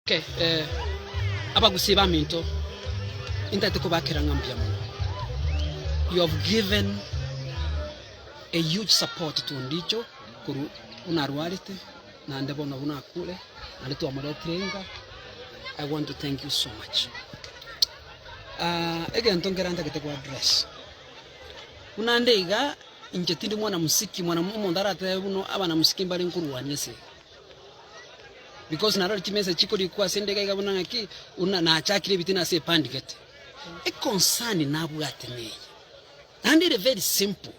Okay, eh, abagusii baminto, intagete kobakera ng'a mbuya mono. You have given a huge support to Ondicho korwa buna arwarete, naende bono buna akure, naende twamoretire inga, I want to thank you so much. Ah, egento nkere ntagete go address, buna nde iga, inche tindi mwanamuziki, mwana omonto aratebe buna abanamuziki mbare nkorwania ase iga. Because narore chimessage chikorikwa ase ende iga iga buna ng'aki, buna nachakire ebitina ase epandi gete. Econcern nabwate neye, naende ere very simple,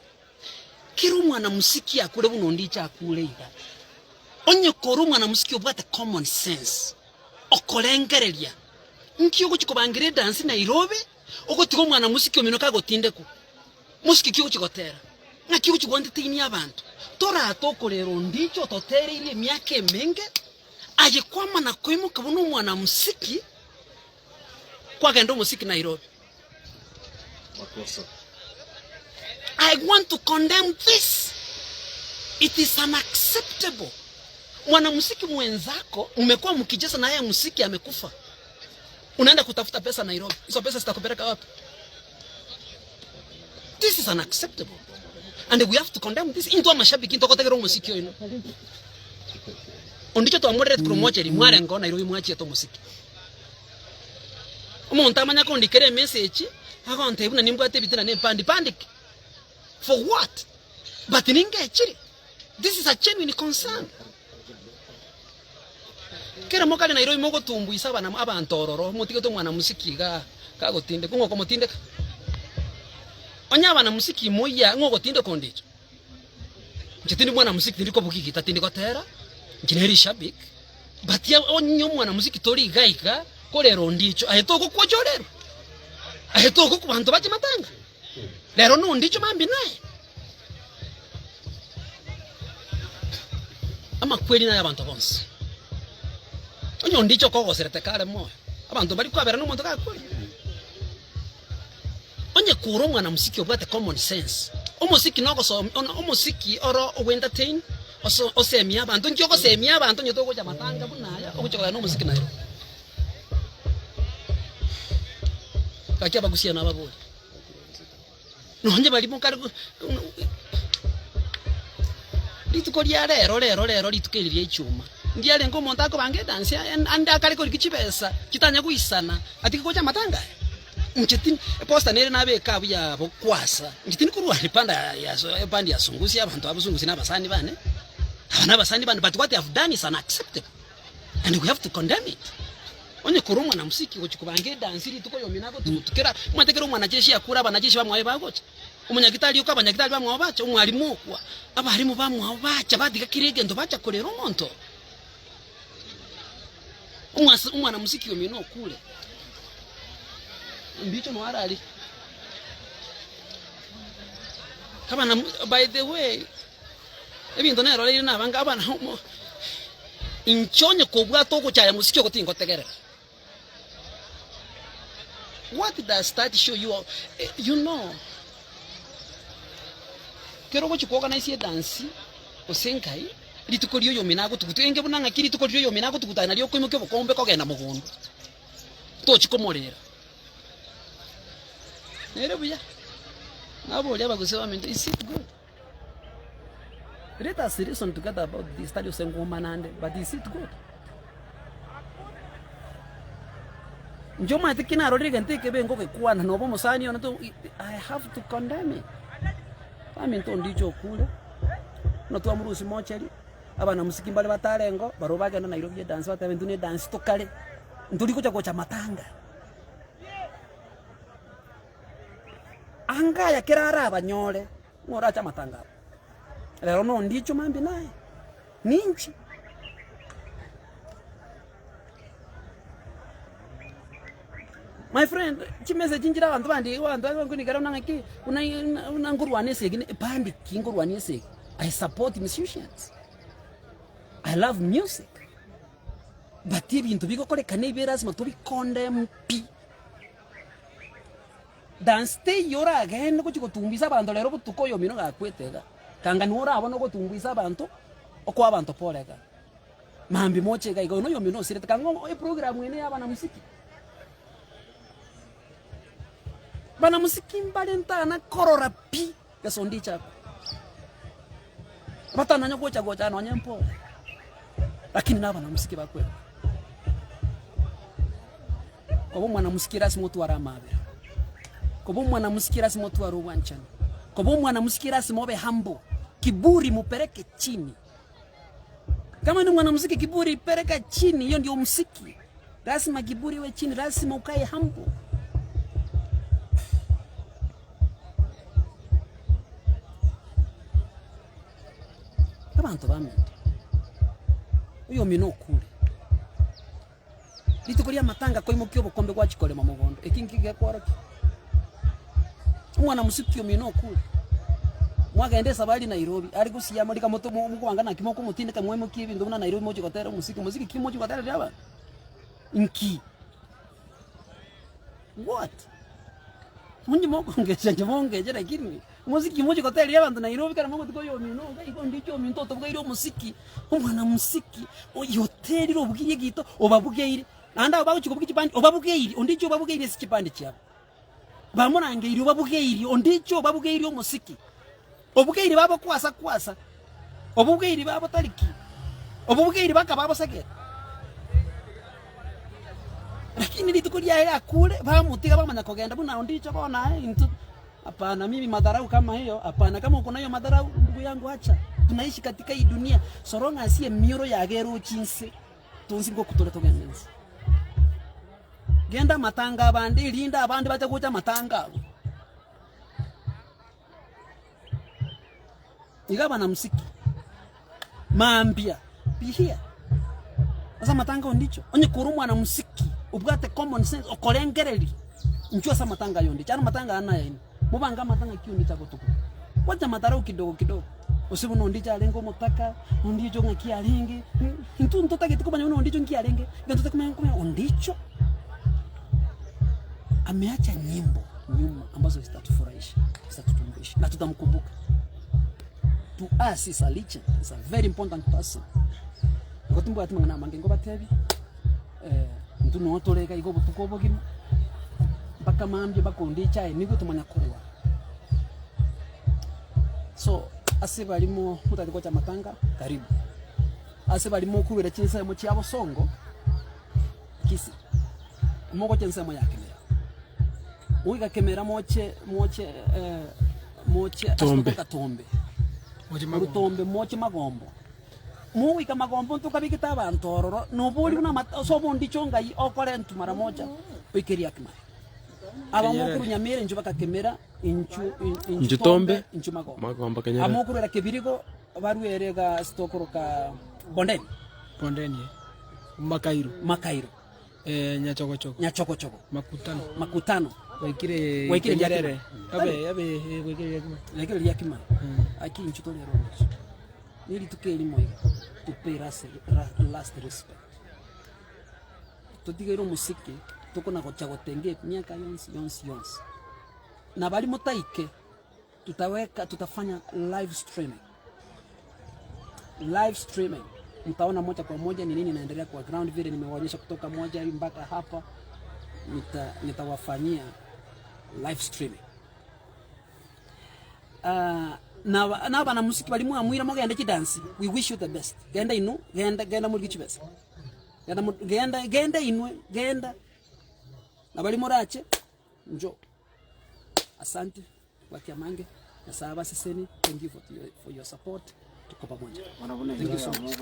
kera omwanamuziki akure buna ondiche akure iga, onye kore omwanamuziki obwate common sense, okorengereria, nki ogochia kobangira edansi Nairobi, ogotiga omwanamuziki omino kagotindekwa. Mosike ki ogochia gotera? Ng'aki ogochia goentertainia abanto? Torate okorera ondiche ototereirie emiaka emenge, aye kwamana koimoka buna omwanamosiki, kwagenda omosiki Nairobi. Makosa. I want to condemn this. It is unacceptable. Mwanamuziki mwenzako mmekuwa mkicheza naye muziki amekufa. Unaenda kutafuta pesa Nairobi. Hizo pesa zitakupeleka wapi? This is unacceptable and we have to condemn this. Intwe amashabiki ntogotegera omosiki oino. Ondicho twamorerete korwa mocheri mwarengo Nairobi mwachiete omosiki. Omonto amanya kondikera emessage agontebia buna nimbwate ebitina na epandi pandike for what? But ningechire. This is a genuine concern. Kera mokare Nairobi mogotumbuisa abana abanto ororo motigete omwana musiki igaa kagotindeka ng'o okomotindeka? Onye abana musiki moyia ng'o ogotindeka onde echo? Inche tindi mwana musiki tindi kobugia egita tindi gotera inche nere rishabik but onye omwana musiki tori iga iga korera onde echo aye togokwocha orerwe? Aye togokwa banto bache matanga? Rero nonde echo mambia naye? Amakweri naye abanto bonsi. Onye ondiche okogoserete kare moyo, abanto mbari kwabera nomonto gakure. Onye kore omwana mosiki obwate common sense, omosiki nogosomi ono omosiki oro ogo entertain, oso osemie abanto, nki ogosemia abanto onye togocha matanga buna aya, ogocha kogenda nomosiki Nairobi. Gaki abagusia nababori. Nonye baria mokare rituko ria rero rero rero rituko eri ria ichuma, ndiarenge omonto akobanga edansi aye ande akare korigia chibesa chitanya goisana atige gocha amatanga aya. Inche tindi eposta nere nabeka abwo ya bokwasa, inche tindi korwania epanda ya ebandi ya sungusia abanto aba sungusia na abasani bane, aba na abasani bane but what they have done is unacceptable and we have to condemn it. Onye korwa omwanamosiki gochia kobanga edansi rituko oyomino agotugutu kera omanyete kera omwanajeshi akure abanajeshi bamwaye bagocha, omonyagitari okwa abanyagitari bamwabo bacha, omwalimu okwa abalimu bamwabo bacha batiga kera egento bacha korera omonto oo. Omwase omwanamosiki omino okure, mbicho noyo arari. Abana by the way. Ebinto neroreire nabange abana omo inche onye kobwata ogochaya mosiki oko tingotegerera. What does that show you you know kero ogochi ko organise edansi gose nkai rituko ria oyomino agotuguta enge buna ng'aki rituko riria oyomino agotuguta nario okoimokia obokombe kogenda mogondo tochi komorera. Nere buya naboria abagusii baminto is it good? Let us reason together about this, tari ase ngoma nande, but is it good? Inche omanyete ki narorire egento ekebe ngogekwana noba omosani one to I have to condemn it. Baminto ondiche okure, buna twamorusia mochari, abana mosiki mbare batarengo, barobwo bagenda Nairobi edance bateba intwe ne edance tokare, ntori gocha gocha matanga. Anga aya kera arabanyore, ng'a orache amatanga abo. Rero nondiche mambia naye, ninche. My friend, chimessage nchire abanto bande iga abanto baria bankwenekera buna ng'aki, buna buna nkorwana esegi ne bandi ki nkorwania esegi. I support musicians, I love music, but ebinto bigokorekana ebi erasima tobicondemn pi. Dance teiyo oragende gochia gotumbuisa abanto rero botuko oyomino gakwete iga. Kanga nigo orabone ogotumbuisa abanto, okoa abanto pore iga. Mambia moche iga iga, oyo noyomino osirete, kang'o eprogram eye neya abanamusiki. Banamusiki mbare ntana korora pi gese onde iche akwe. Batananya gocha gocha nonye mpore, lakini na abanamusiki bakweba. Koba omwanamusiki lasima otware amabera, koba omwanamusiki lasima otware obwanchani, koba omwanamusiki lasima obe humble, kiburi mupeleke chini. Kama ni mwanamuziki kiburi peleka chini, hiyo ndio muziki. Lazima kiburi iwe chini, lazima ukae humble. Abanto baminto, oyomino okure, rituko ria amatanga koimokia obokombe gwachia korema mogondo, eki nki gekworokia? Omwana mosiki omino okure, mwagenda esabari Nairobi, are gosiama rika moto mokobanga naki mokomotindeka mwaimokia ebinto buna Nairobi mochie gotera omosiki, mosiki ki mochie gotereria abanto? Nki? What? Onye mokongecha inche mongeche lakini mosiki mochie gotereria abanto Nairobi ekero mogotuka oyo omino iga igo ndiche ominto otobugeire omosiki, omwana mosiki, oyo oterire obugirie egito obabugeire. Naende abwo bagochia kobugia chibandi obabugeiri, onde inche obabugeiri ase chibandi chiabo. Bamorangeirie obabugeiri, onde inche obabugeiri omosiki. Obugeiri babo kwasa kwasa, obugeiri babo tari ki, obugeiri bakaba abasagete. Lakini rituko riaye akure, bamotiga bamanya kogenda buna onde inche bono aye intwe hapana, mimi madharau kama hiyo hapana. Kama uko na hiyo madharau ndugu yangu acha, tunaishi katika hii dunia, so long as emioro yago eroche inse. Tonsi ngoku tore togende inse. Genda amatanga abande, erinde abande bache gocha amatanga abwo. Iga abanamsiki, mambia, be here ase amatanga ondicho. Onye kore omwanamsiki obwate common sense, okorengereria, inchuo ase amatanga aya ondicho. Aro amatanga aya nayaino, mobange amatanga ki ondicho agotuka. Wacha madharau kidogo kidogo. Gose buna ondicho arenge omotaka, ondicho ng'aki arenge, intwe ntotagete komanya buna ondicho nki arenge, egento tokomanya nkomanya ondicho ameacha nyimbo nyuma ambazo zitatufurahisha, zitatutumbuisha na tutamkumbuka. To us is a legend, is a very important person. Igo timbwati mang'ana amange nkobatebia, intwe noo tore iga iga obotuko obogima, mpaka mambia mpaka ondicho aye nigo tomanya korwara. So, ase baria motari gocha amatanga, karibu. Ase baria mokorwera chinsemo chia bosongo, Kisii, mogocha ensemo ya Kemera. Mogoika Kemera moche moche moche ase Tombe. togoka Tombe. Korwa Tombe moche Magombo. Mogoika Magombo ntokabekete abanto ororo, nobori buna amata ase obondicho ngai okorentwa mara moja, oike Riakimare. Aba mokorwa Nyamira inchuo baka Kemera, inchuo Inchuo Tombe, inchuo Magombo. Magombo Kenyerere. Aba mokorwera Kebirigo, baruere iga ase tokoroka Bondeni. Bondeni, Makairo. Makairo. Nyachogochogo. Nyachogochogo. Makutano. Makutano. Gwaikire Gwaikire Kenyerere. Riakima. Abe, abe, eh, gwaikire Riakima. Gwaikire Riakima. Aki inchuo tore ero ondicho. Ne rituko erimo iga, to pay last, last respect. Totigaire omosike tokona gocha gotenga emiaka yonsi yonsi yonsi. Na baria motaike tutaweka tutafanya live streaming. Live streaming mtaona moja kwa moja ni nini inaendelea kwa ground, vile nimewaonyesha kutoka moja mpaka hapa, nita nitawafanyia live streaming. Ah, na na abana musiki bari mwamwira mogende chidansi, we wish you the best. Genda inu, genda genda murige chibesa. Genda mo genda genda inwe genda na baria morache njoo. Asante Gwakiamange, Nyasaye abasesenie, thank you for your, for your support, tuko pamoja. Thank you so much.